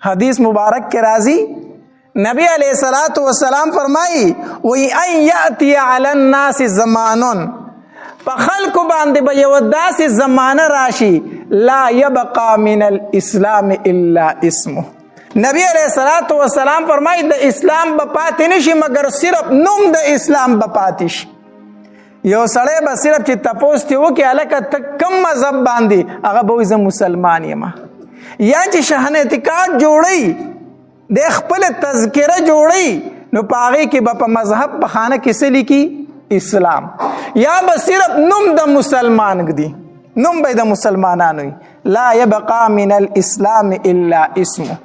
حدیث مبارک کې راځي، نبی علیہ الصلات والسلام فرمایي وی ان یاتی علی الناس زمانون، په خلکو باندې به یو داسې زمانه راشي، لا يبقى من الاسلام الا اسمه. نبی علیہ الصلات والسلام فرمایي د اسلام به پاتې نشي مګر صرف نوم د اسلام به پاتې شي. یو سړی به صرف چې تپوس ته وکړي هلکه ته کوم مذهب باندې، هغه به وایي زه مسلمان یم. یا چې شهنیتي کارت جوړوي، د خپل تذکره جوړي، نو پاغه کې به په مذهب په خانه کې څه لیکي؟ اسلام. یا به صرف نوم د مسلمان ګدي، نوم به د مسلمانانو. لا يبقى من الاسلام الا اسمه،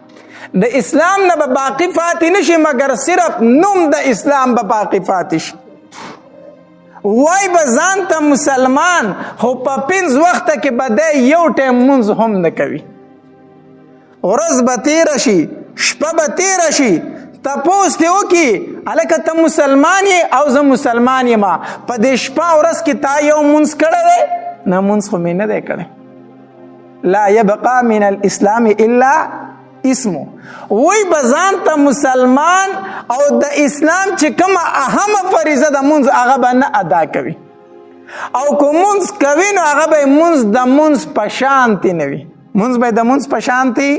د اسلام نه به باقی پاتې نشي مګر صرف نوم د اسلام به باقی پاتې شي. وای به ځان ته مسلمان، خو په پنځ وخت کې به دی یو ټایم مونځ هم نه کوي. ورځ به تېره شي، شپه به تېره شي، تپوس دې وکړي هلکه ته مسلمان یې او زه مسلمان یم، په دې شپه ورځ کې تا یو مونځ کړی دی؟ نه، مونځ خو مې نه دی کړی. لا يبقى من الاسلام الا اسمه. وی بزان ته مسلمان او د اسلام چې کومه اهمه فریضه د مونځ هغه به نه ادا کوي، او که مونځ کوي نو هغه به مونځ د مونځ په شانتې نه وي، مونږ به د مونږ په شانتي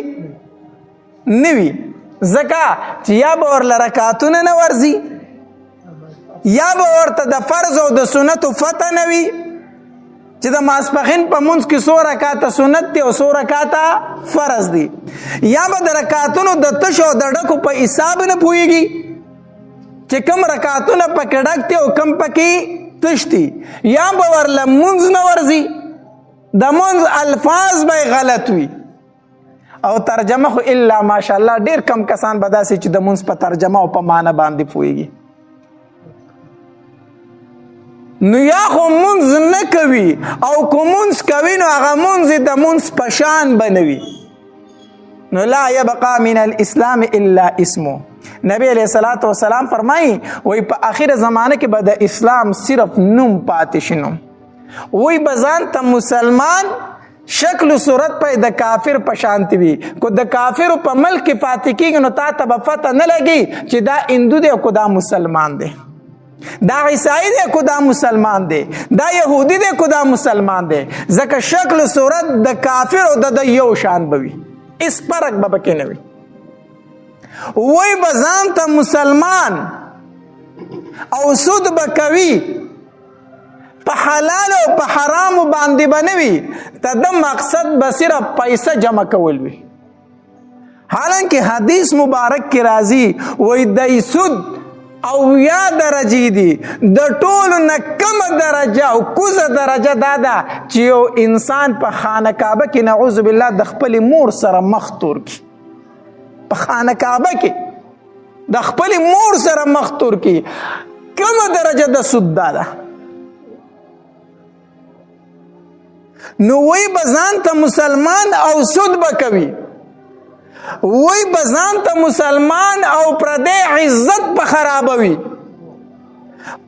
نه وي، ځکه چې یا به ورله رکعتونه نه ورځي، یا به ورته د فرض او د سنتو فتح نه وي چې د ماسپخین په مونږ کې څو رکعاته سنت دي او څو رکعاته فرض دي، یا به د رکعاتونو د تشو او د ډکو په حساب نه پوهیږي چې کم رکعاتونه پکې ډک دي او کم پکې تش دي، یا به ورله مونځ نه ورځي، د مونځ الفاظ به غلط وي او ترجمه خو الا ماشاءالله ډیر کم کسان به داسې چې د مونځ په ترجمه او په معنی باندې پوهیږي. نو یا خو مونځ نه کوي او که مونځ کوي نو هغه مونځ د مونځ په شان به نه وي. نو لا يبقى من الاسلام الا اسمه. نبی علیہ الصلوۃ والسلام فرمایي وای په اخیره زمانه کې به د اسلام صرف نوم پاتې شي. نوم وای بزان ته مسلمان، شکل و صورت په د کافر په شانتی وي. کو د کافر په ملک کې پاتې کیږي نو تا ته به پته نه لګي چې دا هندو دی کو دا مسلمان دی، دا عیسائی دی کو دا مسلمان دی، دا يهودي دی کو دا مسلمان دی، ځکه شکل و صورت د کافر او د یو شان بوي، اس فرق به پکې نه وي. وای بزان ته مسلمان او سود به کوي، په حلال او په حرام باندې بنوي، ته د مقصد به صرف پیسې جمع کول وي. حالانکه حدیث مبارک کې راځي وای د سود او یا درجه دي، د ټولو نه کم درجه او کوزه درجه دا ده چې یو انسان په خانه کعبه کې نعوذ بالله د خپل مور سره مخ تور کی. په خانه کعبه کې د خپل مور سره مخ تور کی، کومه درجه د سود دا ده؟ نو وی بزان ته مسلمان او سود به کوي، وی بزان ته مسلمان او پردې عزت په خرابوي،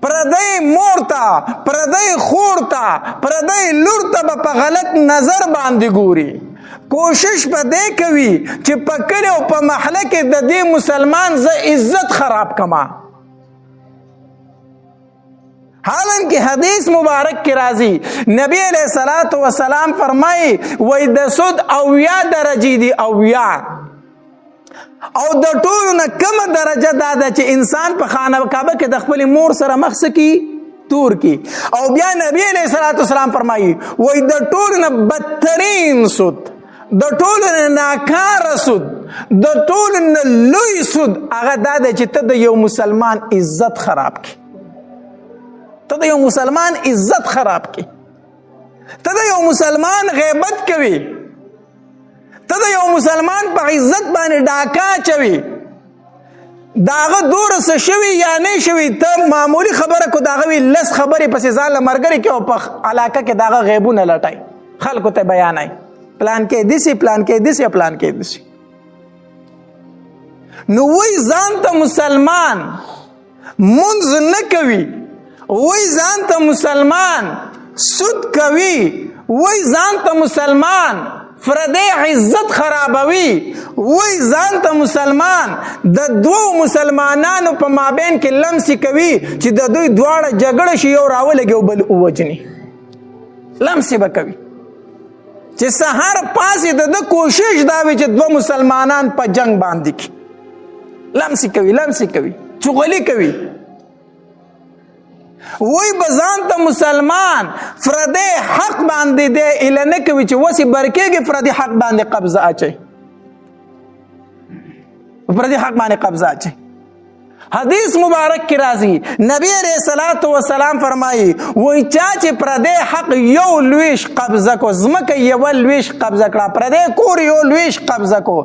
پردې مور ته، پردې خور ته، پردې لور ته به په غلط نظر باندې ګوري. کوشش به دی کوي چې په کلي او په محله کې د دې مسلمان زه عزت خراب کما. حالانکه حدیث مبارک کې راځي، نبی علیہ الصلات والسلام فرمایي وای د سود او یا درجه دي او یا، او د ټولو نه کمه درجه دا ده چې انسان په خانه کعبه کې د خپل مور سره مخ سکی تور کی. او بیا نبی علیہ الصلوۃ والسلام فرمایي وای د ټولو نه بدترین سود، د ټولو نه ناکاره سود، د ټولو نه لوی سود هغه دا ده چې ته د یو مسلمان عزت خراب کی، ته د یو مسلمان عزت خراب کی، ته د یو مسلمان غیبت کوي، ته د یو مسلمان په عزت باندې ډاکا چوي، داغه دور څه شوی یا نه شوی، ته معمولی خبره کو داغه وی لس خبرې پسې ځان له مرګري کې او په علاقه کې داغه غیبونه لټای، خلکو ته بیانای، پلان کې دیسی، پلان کې دیسی، پلان کې دیسی. نو وای ځان ته مسلمان منځ نه کوي، وای ځان ته مسلمان سود کوي، وای ځان ته مسلمان فردی عزت خرابوي، وای ځان ته مسلمان، د دوو مسلمانانو په مابین کې لمسي کوي چې د دوی دواړه جګړه شي، یو راولګي او بل ووجني. لمسي به کوي چې سهار پاسې د ده کوشش دا وي چې دوه مسلمانان په جنگ باندې کي. لمسي کوي، لمسي کوي، چغلي کوي. وای بزان ته مسلمان، فردی حق باندې دی اله نه کوي چې وسی برکېږي، فردی حق باندې قبضه اچي، فردی حق باندې قبضه اچي. حدیث مبارک کې راځي، نبی علیہ الصلوۃ والسلام فرمایي، وای چا چې پردې حق یو لویش قبضه کو، زمکه یو لویش قبضه کړه، پردې کور یو لویش قبضه کو،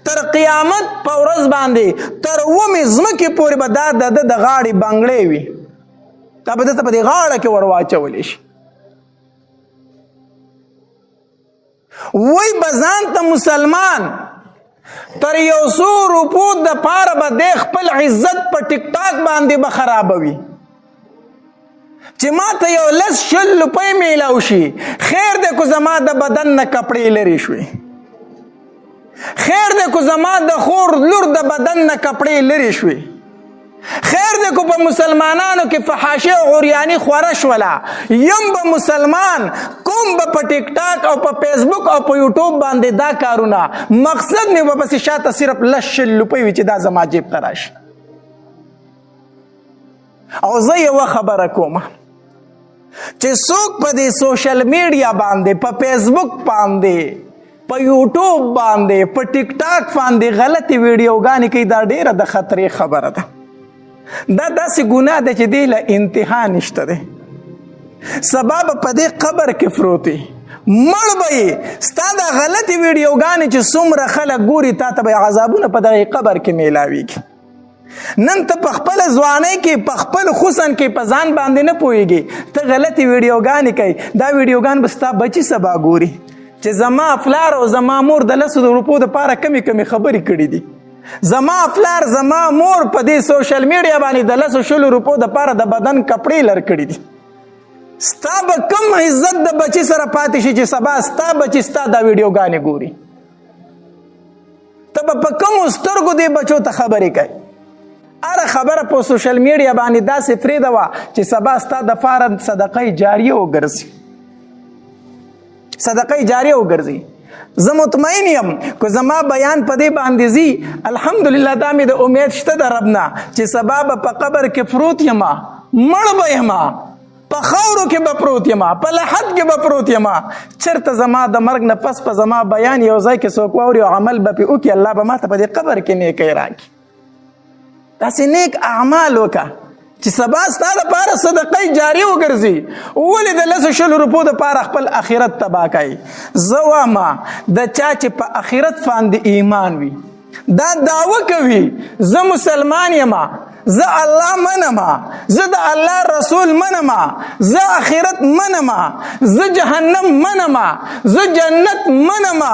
تر قیامت په ورځ باندې تر ومه زمکه پورې به دا د د غاړې بنگړې وي، دا به د په دې غاړه کې ورواچول شي. وای بزان ته مسلمان، تر یو څو روپو د پاره به د خپل عزت په ټیک ټاک باندې به خرابوي چې ما ته یو لس شل روپۍ میلاو شي، خیر دی کو زما د بدن نه کپړې لرې شوې، خیر دی کو زما د خور لور د بدن نه کپړې لرې شوې، خیر دی کو په مسلمانانو کې فحاشي او عریاني خوره شوله، یم به مسلمان، کوم به په ټیک ټاک او په فیسبوک او په یوټیوب باندې دا کارونه، مقصد مې به پسې شاته صرف لس شل روپۍ وي چې دا زما جیب ته راشي. او زه یوه خبره کوم چې څوک په دې سوشل میډیا باندې، په فیسبوک باندې، په یوټیوب باندې، په ټیک ټاک باندې غلطې ویډیوګانې کوي، دا ډېره د خطرې خبره ده. دا داسې ګناه ده چې دې له انتها نشته دی. سبا به په دې قبر کې پروت وي، مړ به یې. ستا دا غلطې ویډیوګانې چې څومره خلک ګوري، تا ته به عذابونه په دغه قبر کې میلاویږي. نن ته په خپل ځوانۍ کې، په خپل حسن کې په ځان باندې نه پوهېږي، ته غلطې ویډیوګانې کوي، دا ویډیوګان به ستا بچي سبا ګوري چې زما پلار او زما مور د لسو روپو دپاره کمې کمې خبرې کړې دي، زما پلار زما مور په دې سوشل میډیا باندې د لسو شلو روپو دپاره د بدن کپړې لر کړې دي. ستا به کم عزت د بچي سره پاتې شي چې سبا ستا بچي ستا دا ویډیوګانې ګوري؟ ته به په کومو سترګو دې بچو ته خبرې کوي؟ هره خبره په سوشل میډیا باندې داسې پرېږده وه چې سبا ستا دپاره صدقه جاریه وګرځي، صدقه جاریه وګرځي. زه مطمئن یم که زما بیان په دې باندې ځي، الحمدلله دا مې د امید شته د رب نه چې سبا به په قبر کې پروت یم، مړ به یم، په خاورو کې به پروت یم، په لحد کې به پروت یم، چېرته زما د مرګ نه پس په زما بیان یو ځای کې څوک واوري او عمل به پرې وکړي، الله به ما ته په دې قبر کې نیکۍ راکړي. داسې نیک اعمال وکړه چې سبا ستا دپاره صدقه جاري وګرځي. ولې د لسو شلو روپو دپاره خپل اخرت تباه کوي؟ زه وایم د چا چې په اخرت باندې ایمان وي، دا دعوه کوي زه مسلمان یم، زه الله منم، زه د الله رسول منم، زه اخرت منم، زه جهنم منم، زه جنت منم،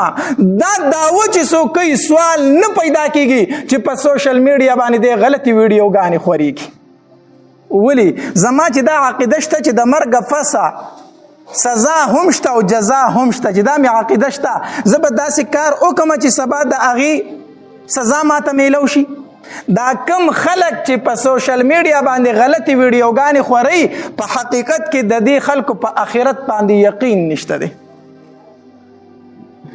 دا دعوه چې څوک کوي، سوال نه پیدا کیږي چې په سوشل میډیا باندې د غلطې ویډیوګانې خورېږي. ولي زما چې دا عقیده شته چې د مرګ فسه سزا هم شته او جزا هم شته، چې دا مې عقیده شته، زه به داسې کار وکړم چې سبا د هغې سزا ماته میلو شي. دا کم خلک چې په سوشل میډیا باندې غلطې ویډیوګانې خوري، په حقیقت کې د دې خلکو په آخرت باندې یقین نشته دی،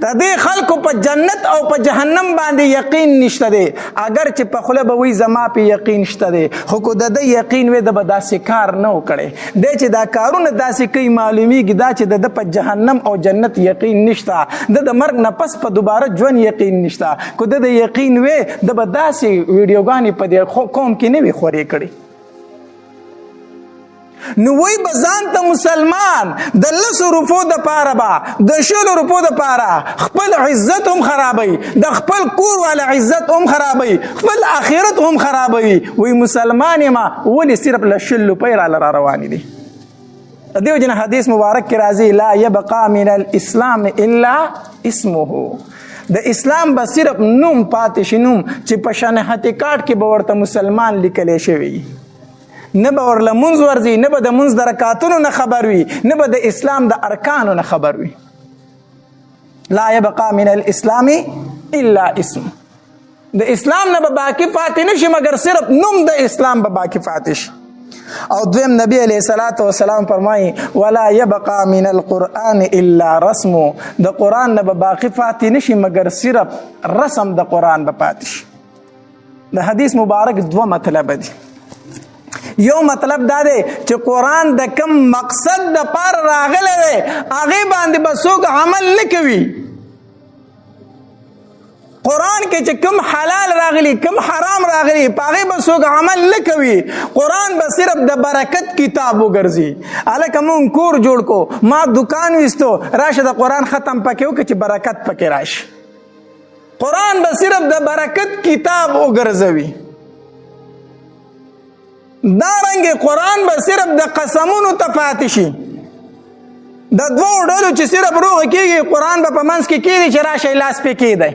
د دې خلکو په جنت او په جهنم باندې یقین نشته دی. اگر چې په خوله به وایي زما په یقین شته دی، خو که د ده یقین وي، ده به داسې کار نه وکړي. دی چې دا کارونه داسې کوي، معلومیږي دا چې د ده په جهنم او جنت یقین نشته، د د مرګ نه پس په دوباره ژوند یقین نشته. که د ده یقین وي، ده به داسې ویډیوګانې په دې قوم کې نه وي خورې کړي. نو وای به ځان ته مسلمان، د لسو روپو د پاره به، د شلو روپو د پاره خپل عزت هم خرابوي، د خپل کور والا عزت هم خرابوي، خپل آخرت هم خرابوي. وای مسلمان یم، ولې صرف له شل روپۍ راله را روانې دي؟ د دې وجې نه حدیث مبارک کې راځي، لا یبقا من الاسلام الا اسمه، د اسلام به صرف نوم پاتې شي، نوم چې په شناختي کارت کې به ورته مسلمان لیکلی شوی، نه به ورله مونځ ورځي، نه به د مونځ د رکعتونو نه خبر وي، نه به د اسلام د ارکانو نه خبر وي. لا يبقى من الاسلام الا اسم، د اسلام نه به باقی پاتې نشي مګر صرف نوم د اسلام به باقی پاتې شي. او دویم نبی علیہ الصلوۃ والسلام فرمایي ولا يبقى من القرآن الا رسم، د قرآن نه به باقی پاتې نشي مګر صرف رسم د قرآن به پاتې شي. د حدیث مبارک دوه مطلب دي. یو مطلب دا دی چې قرآن د کم مقصد د پار راغلی دی هغې باندې به څوک عمل نه کوي. قرآن کې چې کم حلال راغلی کم حرام راغلی په هغې به څوک عمل نه کوي. قرآن به صرف د برکت کتاب وګرځي. هلکه مونږ کور جوړ کو، ما دکان ویستو، راشه د قرآن ختم پکې وکړه چې برکت پکې راشي. قرآن به صرف د برکت کتاب وګرځوي. دا رنګ قرآن به صرف د قسمونو ته پاتې شي. د دوو ډلو چې صرف روغ کېږي قرآن به په منځ کې کېږي چې راشئ لاس پې کېدی.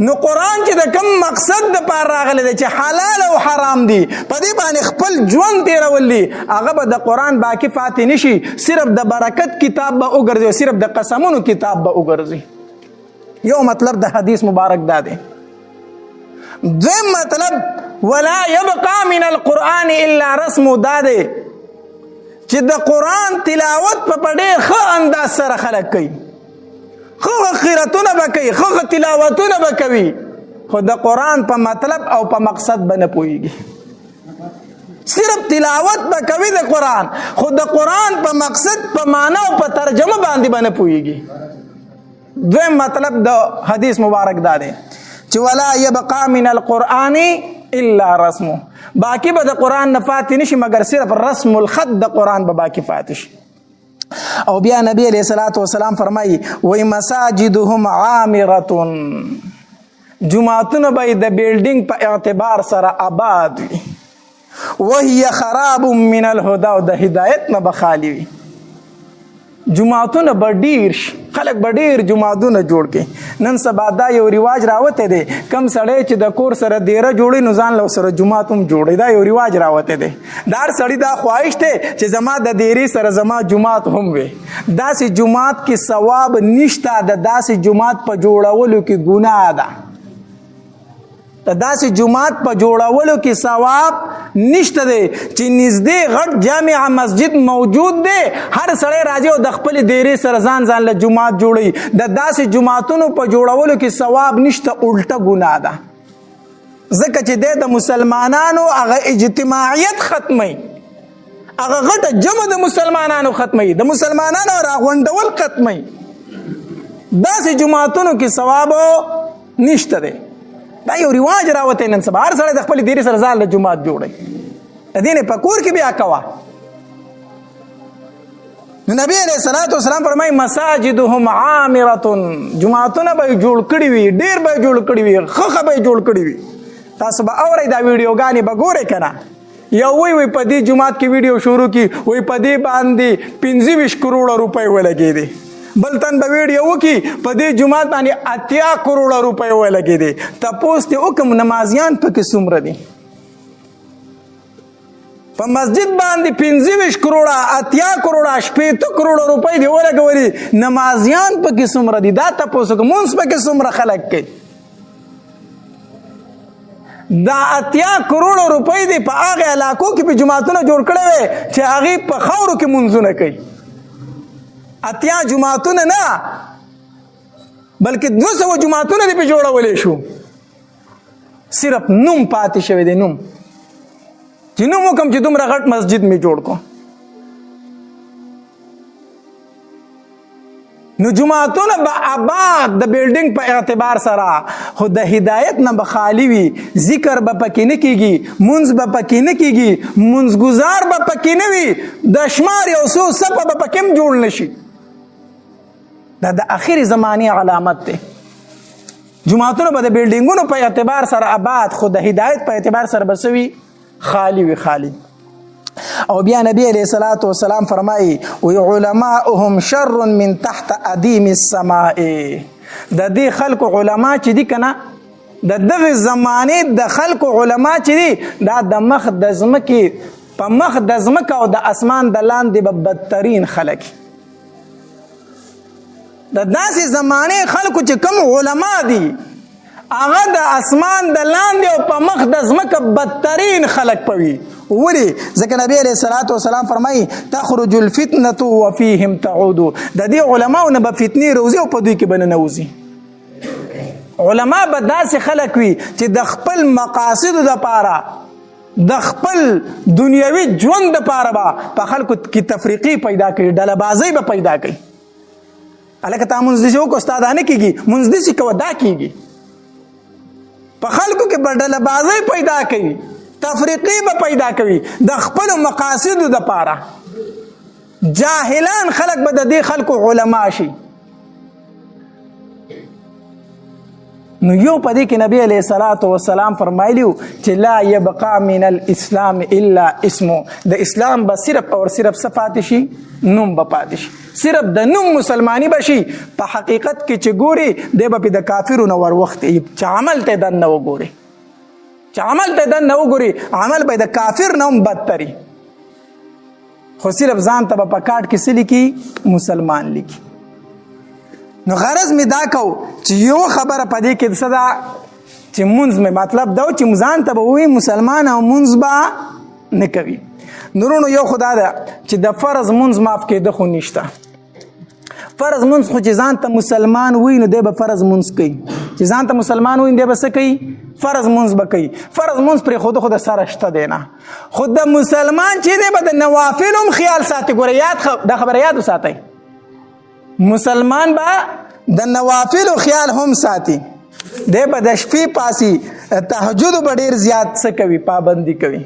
نو قرآن چې د کم مقصد د پاره راغلی دی چې حلال او حرام دي په دې باندې خپل ژوند تېرول دي، هغه به د قرآن باقي پاتې نشي، صرف د برکت کتاب به وګرځي او صرف د قسمونو کتاب به وګرځي. یو مطلب د حدیث مبارک دا دی. دویم مطلب ولا يبقى من القرآن الا رسم دا دی چې د قرآن تلاوت په ډېر ښه انداز سره خلک کوي، ښه ښه قراتونه به کوي، ښه ښه تلاوتونه به کوي، خو د قرآن په مطلب او په مقصد به نه پوهېږي. صرف تلاوت به کوي د قرآن، خو د قرآن په مقصد، په معنا او په ترجمه باندې به نه پوهېږي. دویم مطلب د حدیث مبارک دا دی چې ولا يبقى من القرآن الا رسمه، باقی به د قرآن نه پاتې نشي مګر صرف رسم الخط د قرآن به باقی پاتې شي. او بیا نبی علیہ الصلوۃ والسلام فرمایي وای مساجدهم عامره، جماعتونه به د بیلډینګ په اعتبار سره آباد وي، وهي خراب من الهدى، او د هدایت نه به خالی وي. جماعتونه به ډیر شي، خلک به ډیر جماعتونه جوړ کړي. نن سبا دا یو رواج راوتی دی، کم سړی چې د کور سره دیره جوړي نو ځان له سره جومات هم جوړي. دا یو رواج راوتی دی. د هر سړي دا خواهش دی چې زما د دیرې سره زما جومات هم وي. داسې جومات کې ثواب نشته، د داسې جومات په جوړولو کې ګناه ده. د داسې جومات په جوړولو کې ثواب نشته دی چې نږدې غټ جامع مسجد موجود دی، هر سړی راځي او د خپلې دیرې سره ځان ځان له جومات جوړوي. د داسې جوماتونو په جوړولو کې ثواب نشته، الټه ګناه ده. ځکه چې دی د مسلمانانو هغه اجتماعیت ختموي، هغه غټه جمع د مسلمانانو ختموي، د مسلمانانو راغونډول ختموي. داسې جوماتونو کې ثواب نشته دی. دا یو رواج راوتی نن سبا، هر سړی د خپلې دیرې سره ځان له جومات جوړوي، د دې نه په کور کې بیا کوه. نو نبی علیہ الصلوۃ والسلام فرمایي مساجدهم عامره، جوماتونه به جوړ کړي وي، ډیر به جوړ کړي وي، ښه ښه به جوړ کړي وي. تاسو به اورئ دا ویډیوګانې به ګورئ که نه. یو وی وی په دې جومات کې ویډیو شروع کی، وی په دې باندې 25 کروڑه روپۍ ولګېدې. بل تن به ویډیو وکي په دې جومات باندې 80 کروڑه روپۍ ولګېدې. تپوس دې وکم نمازیان پکې څومره دي؟ په مسجد باندې 25 کروڑه، 80 کروڑه، 60 کروڑه روپۍ دې ولګولې، نمازیان پکې څومره دي؟ دا تپوس وکړه، مونځ پکې څومره خلک کوي؟ دا 80 کروڑه روپۍ دې په هغه علاقو کې په جوماتونه جوړ کړی وي چې هغې په خاورو کې مونځونه کوي. 80 جوماتونه نه بلکې 200 جوماتونه دې په جوړولی شو، صرف نوم پاتې شوی دی. نوم چې نوم وکم چې دومره غټ مسجد می جوړ کو. نو جوماتونه به آباد د بیلډینګ په اعتبار سره، خو د هدایت نه به خالی وي، ذکر به پکې نه کیږي، مونځ به پکې نه کیږي، مونځ ګزار به پکې نه وي، د شمار یو څو صفه به پکې هم جوړ نه شي. دا د اخري زمانې علامت دی. جوماتونه به د بیلډینګونو په اعتبار سره آباد، خو د هدایت په اعتبار سره به څه وي؟ خالی وي، خالی. او بیا نبی علیہ الصلوۃ والسلام فرمایي وی علماءهم شر من تحت ادیم السماء. د دې خلکو علما چې دي کنه، د دغه زمانه د خلکو علما چې دي، دا د مخ د ځمکې په مخ د ځمکه او د اسمان د لاندې به بدترین خلک. د داسې زمانه خلکو چې کوم علما دي، هغه د اسمان د لاندې او په مخ د ځمکه بدترین خلک پوي. ولی؟ ځکه نبی علیہ الصلوۃ والسلام فرمایي تخرج الفتنه وفيهم تعود. د دې علماو نه به فتنې روزي او په دوی کې به ننوځي. علما به داسې خلک وي چې د خپل مقاصدو دپاره، د خپل دنیوي ژوند دپاره به په خلکو کې تفریقي پیدا کوي، ډله بازۍ به پیدا کوي. هلکه تا مونځ داسې وکړو، ستا دا نه کېږي، مونځ داسې کوه، دا کېږي. په خلکو کې به ډله بازۍ پیدا کوي، تفریقي به پیدا کوي د خپلو مقاصدو دپاره. جاهلان خلک به د دې خلکو علما شي. نو یو په دې کې نبی علیہ الصلوۃ والسلام فرمایلیو چې لا یبقى من الاسلام الا اسمه. د اسلام به صرف او صرف څه پاتې شي؟ نوم به پاتې شي، صرف د نوم مسلمانی به شي. په حقیقت کې چې ګوري دی به د کافرو نه وروخت، چې عمل ته دننه وګوري، چې عمل ته دننه وګوري، عمل به د کافر نه هم بدتري، خو صرف ځان ته به په کارت کې څه لیکي؟ مسلمان لیکي. نو غرض می دا کو چې یو خبره په دې کې څه ده چې مونځ مې مطلب دا چې ځان ته به وایي مسلمان او مونځ به نه کوي. نورونو یو خدا ده چې د فرض مونځ معاف کېده خو نشته. فرض مونځ خو چې ځان ته مسلمان وي نو دی به فرض مونځ کوي، چې ځان ته مسلمان وي دی به څه کوي؟ فرض مونځ به کوي. فرض مونځ پرې خود خو د سره شته دی نه، خو د مسلمان چې دی به د نوافل هم خیال ساتي. ګوره یاد دا خبره یاد وساتئ، مسلمان به د نوافل خیال هم ساتي، دی به د شپې پاسي تهجد به ډېر زیات څه کوي؟ پابندي کوي.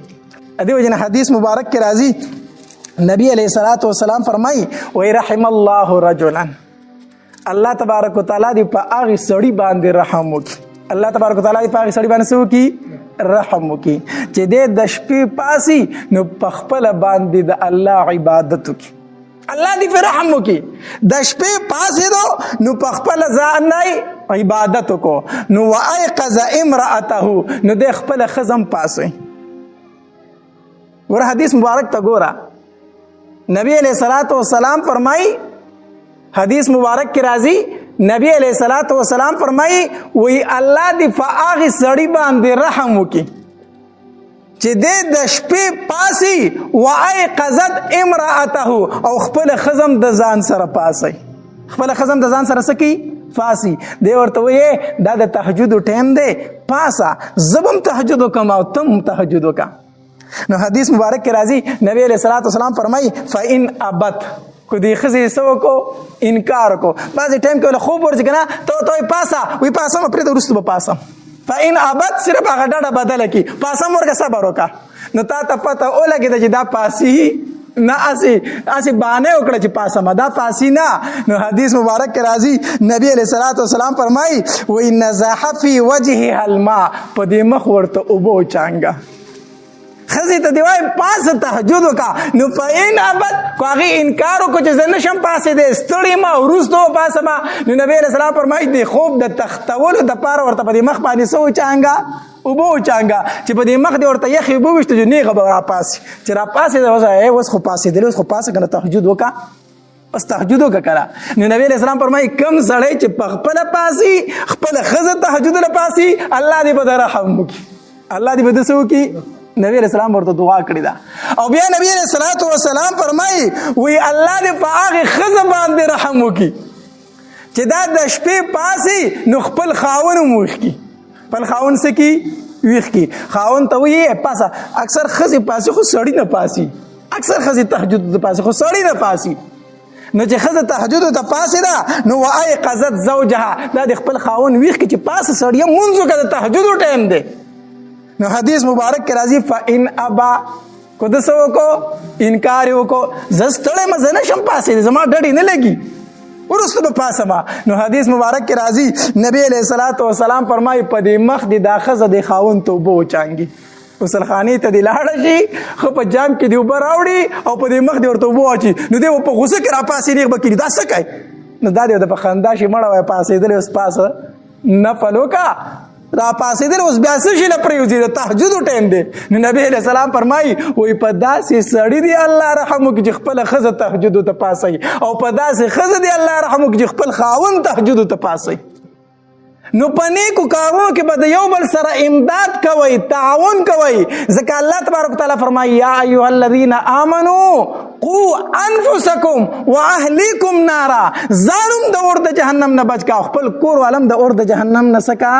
دې وجه نه حدیث مبارک کې راځي، نبی علیہ الصلوۃ والسلام فرمایي وای رحم الله رجلا، الله تبارک وتعالى دی په هغه سړي باندې رحم وکړي، الله تبارک وتعالى دی په هغه سړي باندې څه وکړي؟ رحم وکړي چې د شپې پاسي نو په خپل باندې د الله عبادت وکړي. الله دې په رحم وکړي، د شپې پاسې دو نو په خپل ځان نه عبادت وکړو، نو وایقظ امراته، نو د خپل خزم پاسې. ور حدیث مبارک ته ګوره، نبی علیہ الصلوۃ والسلام فرمای، حدیث مبارک کې راځي، نبی علیہ الصلوۃ والسلام فرمای وی الله دې په هغه سړي باندې رحم وکړي چې د شپې پاسي وایقظت امراته، او خپل خزم د ځان سره پاسي، خپل خزم د ځان سره سکی فاسی. دی ورته وی دا د تهجد ټیم دی، پاسا زبم تهجد وکم او تم تهجد وکم. نو حدیث مبارک کې راځي، نبی علیہ الصلوۃ والسلام فرمایي فإن ابت، کو دی خزي سو کو انکار کو، بعضی ټیم کې ول خوب ورځي کنه، ته ته پاسا وی پاسا ما پرې د ورستو به پاسا. فإن ابت، صرف هغه ډډه بدله کی، پاسا ورګه صبر وکا. نو تا ته پته ولګی چې دا پاسی نه، اسی اسی بانه وکړه چې پاسه ما دا پاسی نه. نو حدیث مبارک کې راځي، نبی علیہ الصلوۃ والسلام فرمایي وای نزح فی وجهها الماء، په دې مخ ورته اوبو چانګه. خزي ته دی وای پاس تهجد وکا، نو فإن ابت، کو هغه انکار وکړ چې زه نشم پاسې دی ستړي ما وروستو پاسه ما، نو نبی علیہ السلام فرمایي دی خوب د تختولو د پاره ورته په دې مخ باندې سو چانګه اوبو چانګه، چې په دې مخ دی ورته یخې اوبه وشته چې نیغه به راپاسي، چې راپاسې دی اوس اوس خو پاسېدلی، اوس خو پاسه کنه تهجد وکا، بس تهجد وکړه کنه. نو نبی علیہ السلام فرمایي کم سړی چې په خپله پاسي خپله ښځه تهجد له پاسي، الله دې به د رحم وکړي، الله دې به د څه وکړي؟ نبی علیہ السلام ورته دعا کړې ده. او بیا نبی علیہ الصلوۃ والسلام فرمایي وی الله دې په هغې ښځه باندې رحم وکړي چې دا د شپې پاسي نو خپل خاوند هم ویښ کړي، خپل خاوند څه کړي؟ ویښ کړي. خاوند ته وایي پاسه، اکثر ښځې پاسي خو سړي نه پاسي، اکثر ښځې تهجد ته پاسي خو سړي نه پاسي. نو چې ښځه تهجد ته پاسې ده نو وایقظت زوجها، دا د خپل خاوند ویښ کړي چې پاسه سړیه مونځ وکړه، د تهجد ټایم دی. نو حدیث مبارک کې راځي فإن ابا، کو د څه وکړو؟ انکار یې وکړو، زه ستړی یم، زه نه شم پاسېدی، زما ډډې نه لګي، وروسته به پاسه ما. نو حدیث مبارک کې راځي، نبی علیہ الصلوۃ والسلام فرمایي په دې مخ دې دا ښځه د خاوند ته اوبه وچانګي، غسلخانې ته دې لاړه شي، ښه په جام کې دې اوبه راوړي او په دې مخ دې ورته اوبه واچي، نو دی به په غوسه کې راپاڅي، نېغ به کښېني، دا څه کوي؟ نو دا دې ورته په خندا شي، مړه وایي پاڅېدلی اوس پاسه نفل وکړه. را پاسېدل، اوس بیا څه شي له پرېوځي؟ د تهجد ټایم دی. نو نبی علیه السلام فرمایي، وایي په داسې سړي دی الله رحم وکړي چې خپله ښځه تهجد ته پاسوي، او په داسې ښځه دی الله رحم وکړي چې خپل خاوند تهجد ته پاسوي. نو په نیکو کارونو کې به د یو بل سره امداد کوئ، تعاون کوئ، ځکه الله تبارک وتعالی فرمایي، یا ایها الذین آمنو قو انفسکم واهلیکم نارا. ځانم د اور د جهنم نه بچ کا، خپل کور والم د اور د جهنم نه سکا.